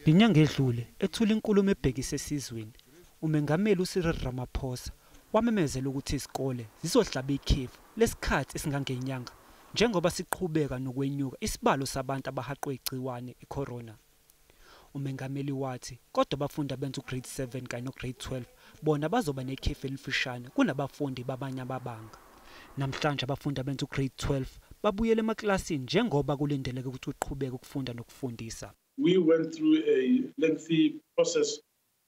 Ngenyanga edlule ethula inkulumo ebhekise esizweni, uMengameli uCyril Ramaphosa wamemezela ukuthi izikole zizohlaba ikhefu lesikhathi esingangenyanga njengoba siqhubeka nokwenyuka isibalo sabantu abahaqwe igciwane iCorona. Umengameli wathi kodwa abafundi abenza uGrade 7 kanye noGrade 12 bona bazoba nekhefu elifushane kunabafundi babanye amabanga. Namhlanje abafundi abenza uGrade 12 babuyele emaklasini njengoba kulindeleke ukuthi kuqhubeke ukufunda nokufundisa. We went through a lengthy process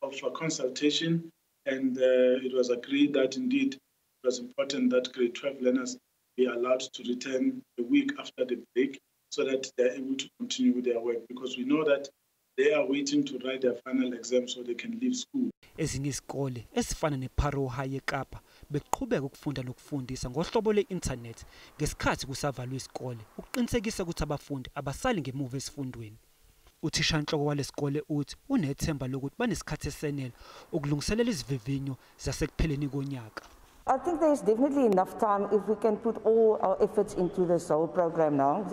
of consultation, and it was agreed that indeed it was important that grade 12 learners be allowed to return a week after the break so that they're able to continue with their work, because we know that they are waiting to write their final exam so they can leave school. Ezinye izikole ezifana neParow High eKapa beqhubeka ukufunda nokufundisa ngohlobo lwe-internet ngesikhathi kusavalwe isikole ukuqinisekisa ukuthi abafundi abasali ngemuva esifundweni. Uthishanhloko walesikole uthi unethemba lokuthi banesikhathi esenele ukulungiselela izivivinyo zasekupheleni konyaka. I think there's definitely enough time if we can put all our efforts into this whole program now.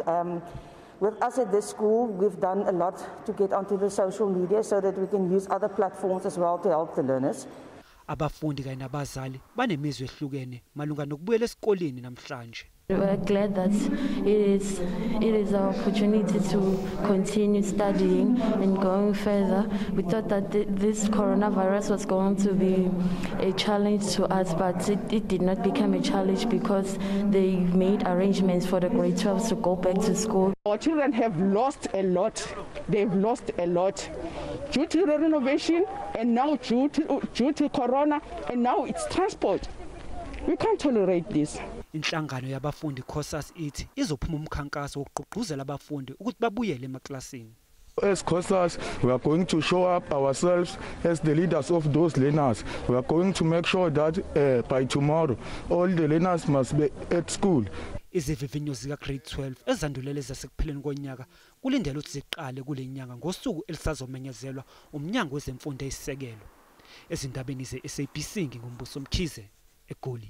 With us at this school, we've done a lot to get onto the social media so that we can use other platforms as well to help the learners. Abafundi kanye nabazali banemizwa ehlukene malunga nokubuyela esikoleni namhlanje. We're glad that it is our opportunity to continue studying and going further. We thought that this coronavirus was going to be a challenge to us, but it did not become a challenge because they made arrangements for the grade 12 to go back to school. Our children have lost a lot. They've lost a lot due to the renovation and now due to corona, and now it's transport. We can't tolerate this. Inhlangano yabafundi COSAS ithi izophuma umkhankaso wokugqugquzela abafundi ukuthi babuyele emaklasini. As COSAS, we are going to show up ourselves as the leaders of those learners. We are going to make sure that by tomorrow, all the learners must be at school. Izivivinyo zika grade 12 ezandulele zasekupheleni konyaka kulindelwe ukuthi ziqale kule nyanga ngosuku elisazomenyezelwa umnyango wezemfundo eyisisekelo. Ezindabeni ze-SABC, nginguMbuso Mkhize, eGoli.